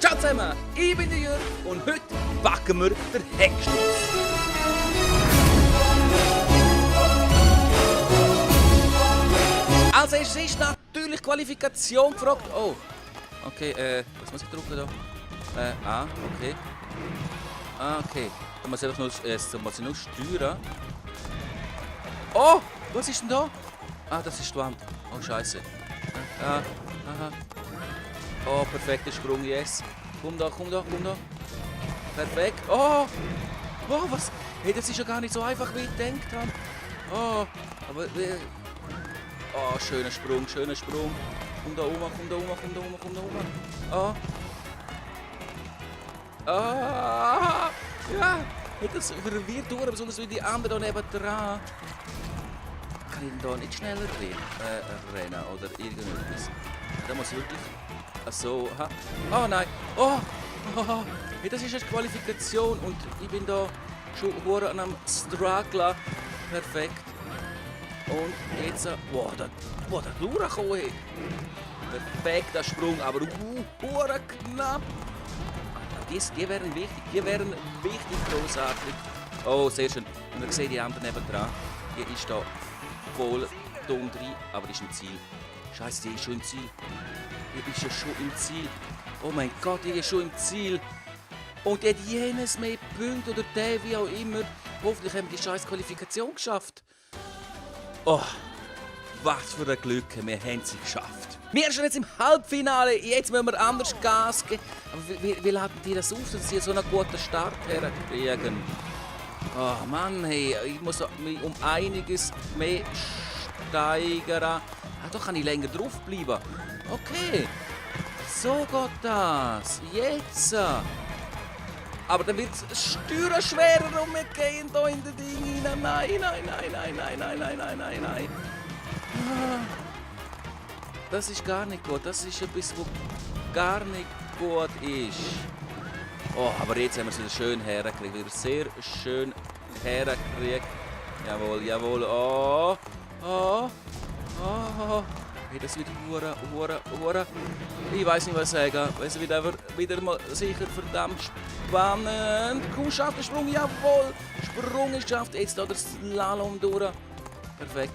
Ciao zusammen, ich bin der Jürg und heute backen wir den Hexschnitz. Als erstes ist natürlich Qualifikation gefragt. Oh, okay, was muss ich drücken da? A, okay. Ah, okay. Da muss ich einfach nur steuern. Oh, was ist denn da? Ah, das ist die Wand. Oh, scheiße. Ah, aha. Oh, perfekter Sprung, yes. Komm da. Perfekt. Oh, was? Hey, das ist ja gar nicht so einfach, wie ich gedacht habe. Oh, aber... Oh, schöner Sprung. Komm da rum. Oh. Ah, ja. Hey, das verwirrt durch, besonders wie die anderen hier nebendran. Kann ich denn da nicht schneller rennen oder irgendetwas? Da muss ich wirklich... So, ha. Oh nein. Oh. Hey, das ist eine Qualifikation und ich bin da schon an einem Strugglen. Perfekt. Und jetzt, da durchgekommen. Hey. Perfekter Sprung, aber knapp. Die wären wichtig, großartig. Oh, sehr schön. Und dann seht ihr die anderen nebendran. Die ist da voll dumm drin, aber die ist im Ziel. Scheiße, die ist schon im Ziel. Die ist ja schon im Ziel. Oh mein Gott, die ist schon im Ziel. Und die hat jenes mehr Punkte oder der, wie auch immer. Hoffentlich haben wir die scheiß Qualifikation geschafft. Oh, was für ein Glück, wir haben sie geschafft. Wir sind jetzt im Halbfinale, jetzt müssen wir anders Gas geben. Aber wie laden die das auf, dass sie so einen guten Start herkriegen? Oh Mann, hey, ich muss mich um einiges mehr steigern. Da kann ich länger draufbleiben. Okay, so geht das. Jetzt. Aber dann wird es Steuern schwerer und wir gehen hier in den Ding rein. Nein. Das ist gar nicht gut. Das ist etwas, was gar nicht gut ist. Oh, aber jetzt haben wir es wieder schön hergekriegt. Wieder sehr schön hergekriegt. Jawohl. Oh. Hey, das wird hure. Ich weiß nicht, was ich sagen. Es wird einfach wieder mal sicher verdammt spannend. Komm, schafft den Sprung. Jawohl. Sprung ist geschafft. Jetzt da der Slalom durch.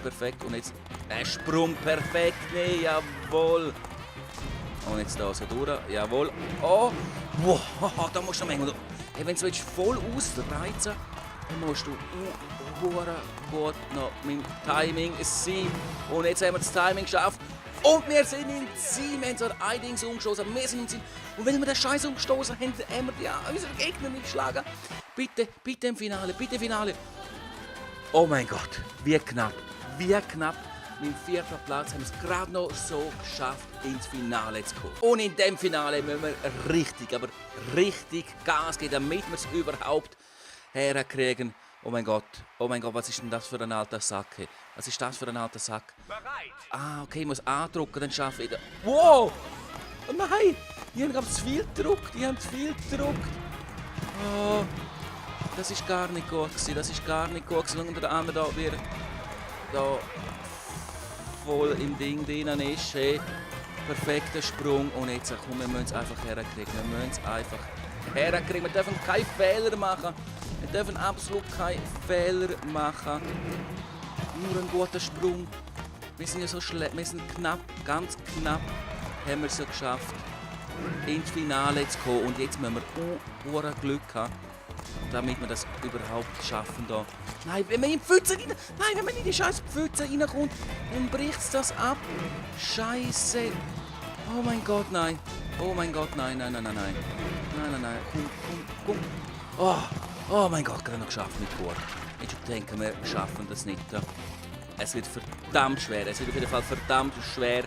Perfekt. Und jetzt der Sprung perfekt. Nee, jawohl. Und jetzt da so durch. Jawohl. Oh. Wow, da musst du manchmal. Hey, wenn du voll ausreizen, dann musst du hure gut noch mit dem Timing sein. Und jetzt haben wir das Timing geschafft. Und wir sind im Ziel. Wir haben zwar ein Ding umgestoßen, aber wir sind im Ziel. Und wenn wir den Scheiß umgestoßen haben, haben wir unsere Gegner nicht geschlagen. Bitte im Finale. Oh mein Gott, wie knapp. Mit dem 4. Platz haben wir es gerade noch so geschafft, ins Finale zu kommen. Und in dem Finale müssen wir richtig Gas geben, damit wir es überhaupt herkriegen. Oh mein Gott, was ist denn das für ein alter Sack? Hey? Was ist das für ein alter Sack? Bereit. Ah, okay, ich muss andrücken, dann schaffe ich das. Wow! Oh nein! Die haben zu viel gedrückt, Oh, das ist gar nicht gut gewesen, solange der andere da wieder voll im Ding drin ist. Hey. Perfekter Sprung und jetzt komm, wir müssen es einfach herkriegen. Wir dürfen keine Fehler machen. Wir dürfen absolut keine Fehler machen. Nur ein guter Sprung. Wir sind ja so schlecht, wir sind ganz knapp haben wir es ja geschafft, ins Finale zu kommen. Und jetzt müssen wir Glück haben, damit wir das überhaupt schaffen. Da. Nein, wenn man in die scheiß Pfütze reinkommt, dann bricht es das ab. Scheiße. Oh mein Gott, nein. Nein. Komm. Oh mein Gott, gerade noch geschafft mit Tor. Ich denke, wir schaffen das nicht. Es wird verdammt schwer. Es wird auf jeden Fall verdammt schwer,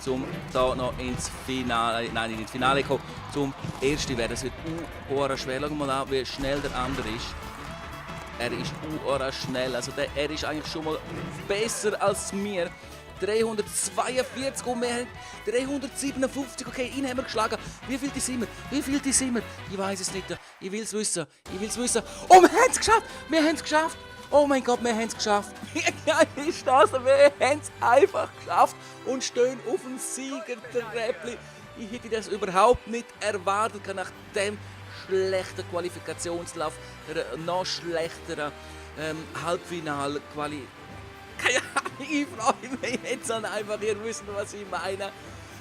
um da noch ins Finale zu kommen, zum Ersten werden. Es wird schwer. Schau mal an, wie schnell der andere ist. Er ist schnell. Also er ist eigentlich schon mal besser als mir. 342 und wir haben 357. Okay, ihn haben wir geschlagen. Wie viel sind wir? Ich weiß es nicht. Ich will es wissen. Oh, wir haben es geschafft. Oh mein Gott, wir haben es geschafft. Wie geil ist das? Wir haben es einfach geschafft und stehen auf dem Siegertreppli. Ich hätte das überhaupt nicht erwartet nach dem schlechten Qualifikationslauf, der noch schlechteren Halbfinal-Quali. Keine Ahnung, ich freue mich jetzt an einfach, ihr wisst, was ich meine.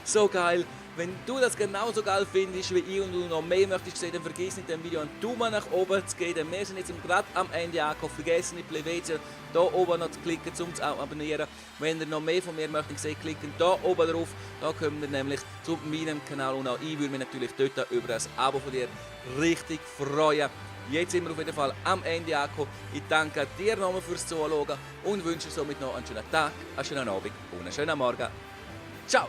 So geil. Wenn du das genauso geil findest wie ich und du noch mehr möchtest sehen, dann vergiss nicht, dem Video einen Daumen nach oben zu geben. Wir sind jetzt gerade am Ende angekommen. Vergesst nicht, Plevetia da oben noch zu klicken, um zu abonnieren. Wenn ihr noch mehr von mir möchtet sehen, klicken da oben drauf. Da kommt ihr nämlich zu meinem Kanal und auch ich würde mich natürlich dort über ein Abo von dir richtig freuen. Jetzt sind wir auf jeden Fall am Ende angekommen. Ich danke dir nochmal fürs Zuschauen und wünsche somit noch einen schönen Tag, einen schönen Abend und einen schönen Morgen. Ciao!